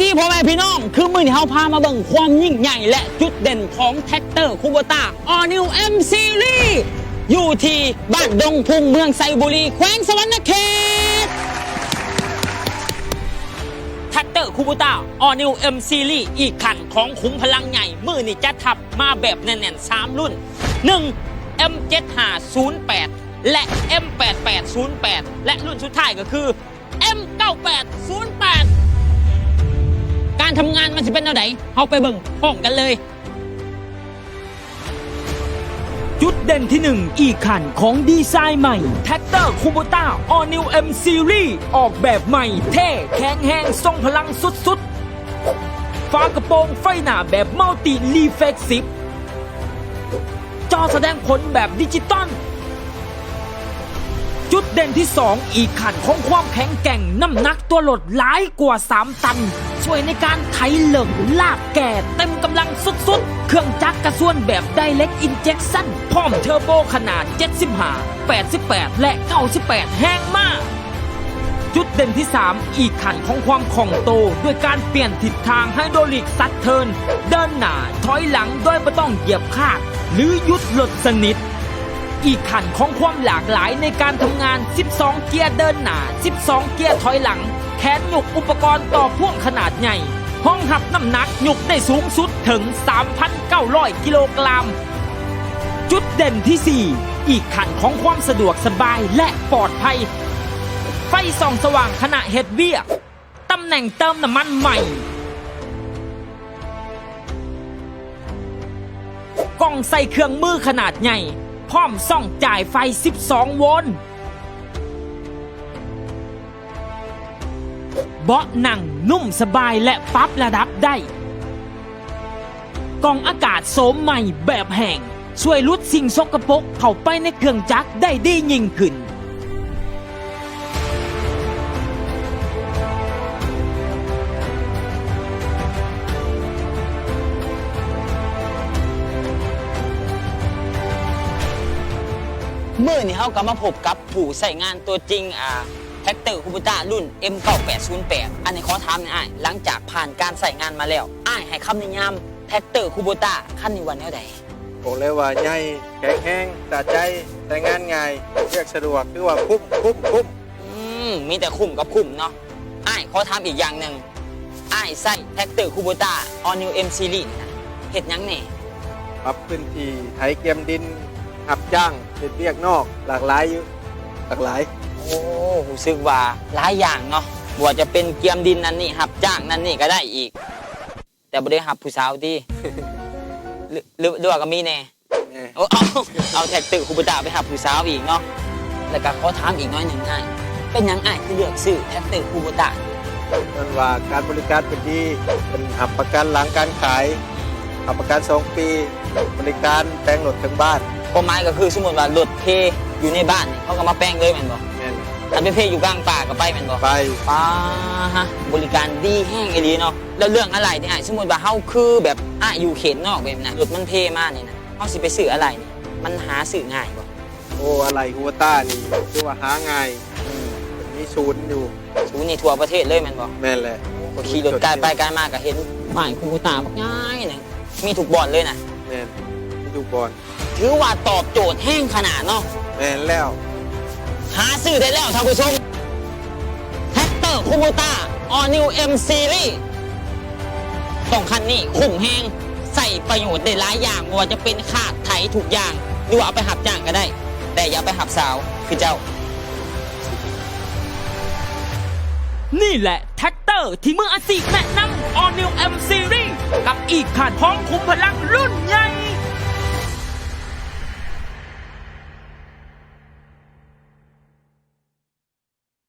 ດີພໍ່ແມ່ພີ່ນ້ອງ, ຄືມື້ນີ້ເຮົາພາມາເບິ່ງຄວາມຍິ່ງໃຫຍ່ ແລະ ຈຸດເດັ່ນຂອງແທັກເຕີຄູໂບຕ້າ All New M Series ຢູ່ທີ່ບ້ານດົງພຸງ ເມືອງໄຊບູລີ ແຂວງສະຫວັນນະເຂດ. ແທັກເຕີຄູໂບຕ້າ All New M Series ອີກຂັ້ນຂອງຂຸມພະລັງໃຫຍ່ ມື້ນີ້ຈັດທັບມາແບບແໜ້ນໆ ສາມລຸ້ນ ໜຶ່ງ M ເຈັດຫ້າສູນແປດ ແລະ M ແປດແປດສູນແປດ ແລະ ລຸ້ນສຸດທ້າຍກໍຄື M ເກົ້າແປດສູນແປດ. ການທຳງານມັນຊິເປັນແນວໃດ? ເຮົາໄປເບິ່ງພ້ອມກັນເລີຍ. ຈຸດເດັ່ນທີໜຶ່ງ ອີກຂັ້ນຂອງດີໄຊໃໝ່ ແທັກເຕີຄູໂບຕ້າ All New M Series ອອກແບບໃໝ່ ເທ່ ແຂງແຮງ ຊົງພະລັງສຸດໆ. ຝາກະໂປງໄຟໜ້າແບບ Multi Reflexive ຈໍສະແດງຜົນແບບດິຈິຕອນ. ຈຸດເດັ່ນທີສອງ ອີກຂັ້ນຂອງຄວາມແຂງແກ່ງ ນ້ຳໜັກຕົວລົດຫຼາຍກວ່າສາມຕັນ ຊ່ວຍໃນການໄຖເລິກ ລາກແກ່ເຕັມກຳລັງສຸດໆ. ເຄື່ອງຈັກກະຊວນແບບ Direct Injection ພ້ອມເທີໂບຂະໜາດເຈັດສິບຫ້າ ແປດສິບແປດ ແລະ ເກົ້າສິບແປດແຮງມ້າ. ຈຸດເດັ່ນທີສາມ ອີກຂັ້ນຂອງຄວາມຄ່ອງໂຕ ດ້ວຍການປ່ຽນທິດທາງໄຮໂດຣລິກຊັດເທີນ ເດີນໜ້າຖອຍຫຼັງໂດຍບໍ່ຕ້ອງຢຽບຄາດ ຫຼື ຢຸດລົດສະໜິດ. ອີກຂັ້ນຂອງຄວາມຫຼາກຫຼາຍໃນການທຳງານ ສິບສອງເກຍເດີນໜ້າ ສິບສອງເກຍຖອຍຫຼັງ ແຂນຍົກອຸປະກອນຕໍ່ພ່ວງຂະໜາດໃຫຍ່ ຮອງຮັບນ້ຳໜັກຍົກໄດ້ສູງສຸດເຖິງສາມພັນເກົ້າຮ້ອຍກິໂລກຣາມ. ຈຸດເດັ່ນທີສີ່ ອີກຂັ້ນຂອງຄວາມສະດວກສະບາຍ ແລະ ປອດໄພ ໄຟສ່ອງສະຫວ່າງຂະນະເຮັດວຽກ ຕຳແໜ່ງເຕີມນ້ຳມັນໃໝ່ ກ່ອງໃສ່ເຄື່ອງມືຂະໜາດໃຫຍ່ ພ້ອມຊ່ອງຈ່າຍໄຟສິບສອງໂວນ. ເບາະນັ່ງນຸ້ມສະບາຍ ແລະ ປັບລະດັບໄດ້. ກ່ອງອາກາດໂສມໃໝ່ແບບແຫ້ງ ຊ່ວຍຫຼຸດສິ່ງສົກກະປົກເຂົ້າໄປໃນເຄື່ອງຈັກໄດ້ດີຍິ່ງຂຶ້ນ. ມື້ນີ້ເຮົາກໍມາພົບກັບຜູ້ໃຊ້ງານຕົວຈິງ ອາ ແທັກເຕີຄູໂບຕ້າລຸ້ນ M ເກົ້າແປດສູນແປດ. ອັນນີ້ຂໍຖາມແດ່ອ້າຍ, ຫຼັງຈາກຜ່ານການໃຊ້ງານມາແລ້ວ, ອ້າຍໃຫ້ຄຳນິຍາມແທັກເຕີຄູໂບຕ້າຄັນນີ້ວ່າແນວໃດ? ບອກເລີຍວ່າໃຫຍ່, ແຂງແຮງ, ສະໃຈ, ໃຊ້ງານງ່າຍ, ວຽກສະດວກ, ຖືວ່າຄຸ້ມ, ຄຸ້ມ, ຄຸ້ມ. ອືມ, ມີແຕ່ຄຸ້ມກັບຄຸ້ມເນາະ. ອ້າຍ, ຂໍຖາມອີກຢ່າງໜຶ່ງ, ອ້າຍໃຊ້ແທັກເຕີຄູໂບຕ້າ All New M Series ນີ້ນະ ເຮັດຫຍັງແດ່? ປັບພື້ນທີ່, ໄຖກຽມດິນ, ຮັບຈ້າງ, ເຮັດວຽກນອກ, ຫຼາກຫຼາຍຢູ່. ຫຼາກຫຼາຍ. ໂອ້, ຮູ້ສຶກວ່າຫຼາຍຢ່າງເນາະ, ບໍ່ວ່າຈະເປັນກຽມດິນນັ້ນນີ້, ຮັບຈ້າງນັ້ນນີ້ກໍໄດ້ອີກ, ແຕ່ບໍ່ໄດ້ຮັບຜູ້ສາວຕິ? ຫຼື ຫຼື ຫຼືວ່າກໍມີແດ່? ແນ່. ໂອ້, ເອົາ, ເອົາແທັກເຕີຄູໂບຕ້າໄປຮັບຜູ້ສາວອີກເນາະ. ແລ້ວກໍຂໍຖາມອີກໜ້ອຍໜຶ່ງອ້າຍ, ເປັນຫຍັງອ້າຍຄືເລືອກຊື້ແທັກເຕີຄູໂບຕ້າ? ເພິ່ນວ່າການບໍລິການເພິ່ນດີ, ເພິ່ນຮັບປະກັນຫຼັງການຂາຍ, ຮັບປະກັນສອງປີ, ບໍລິການແປງລົດເຖິງບ້ານ. ຄວາມໝາຍກໍຄື ສົມມຸດວ່າລົດເພຢູ່ໃນບ້ານນີ້ ເຂົາກໍມາແປງເລີຍແມ່ນບໍ່? ແມ່ນ. ຄັນໄປເພຢູ່ກາງປ່າກໍໄປແມ່ນບໍ່? ໄປ. ປາຮະ, ບໍລິການດີແຮງອີ່ຫຼີເນາະ. ແລ້ວເລື່ອງອາໄຫຼ່ນີ້ອ້າຍ, ສົມມຸດວ່າເຮົາຄືແບບອ້າຍຢູ່ເຂດນອກແບບນັ້ນ, ລົດມັນເພມານີ້ນະ, ເຮົາຊິໄປຊື້ອາໄຫຼ່ນີ້ ມັນຫາຊື້ງ່າຍບໍ່? ໂອ້, ອາໄຫຼ່ຄູໂບຕ້ານີ້ຖືວ່າຫາງ່າຍ. ອືມ. ມີສູນຢູ່. ສູນນີ້ທົ່ວປະເທດເລີຍແມ່ນບໍ່? ແມ່ນແຫຼະ. ໂອ້, ຂ້ອຍຂີ່ລົດກາຍໄປກາຍມາກໍເຫັນປ້າຍຄູໂບຕ້າບັກໃຫຍ່ໜຶ່ງ, ມີທຸກບ່ອນເລີຍນະ? ແມ່ນ, ມີທຸກບ່ອນ. ຖືວ່າຕອບໂຈດແຮງຂະໜາດເນາະ. ແມ່ນແລ້ວ. ຫາຊື້ໄດ້ແລ້ວທ່ານຜູ້ຊົມ, ແທັກເຕີຄູໂບຕ້າ All New M Series. ຕ້ອງຄັນນີ້, ຄຸ້ມແຮງ, ໃຊ້ປະໂຫຍດໄດ້ຫຼາຍຢ່າງ, ບໍ່ວ່າຈະເປັນຄາດ, ໄຖ, ທຸກຢ່າງ, ຫຼືວ່າເອົາໄປຮັບຈ້າງກໍໄດ້, ແຕ່ຢ່າໄປຮັບສາວຄືເຈົ້າ. ນີ້ແຫຼະແທັກເຕີທີ່ມືອາຊີບແນະນຳ All New M Series ກັບອີກຂັ້ນຂອງຂຸມພະລັງລຸ້ນໃຫຍ່.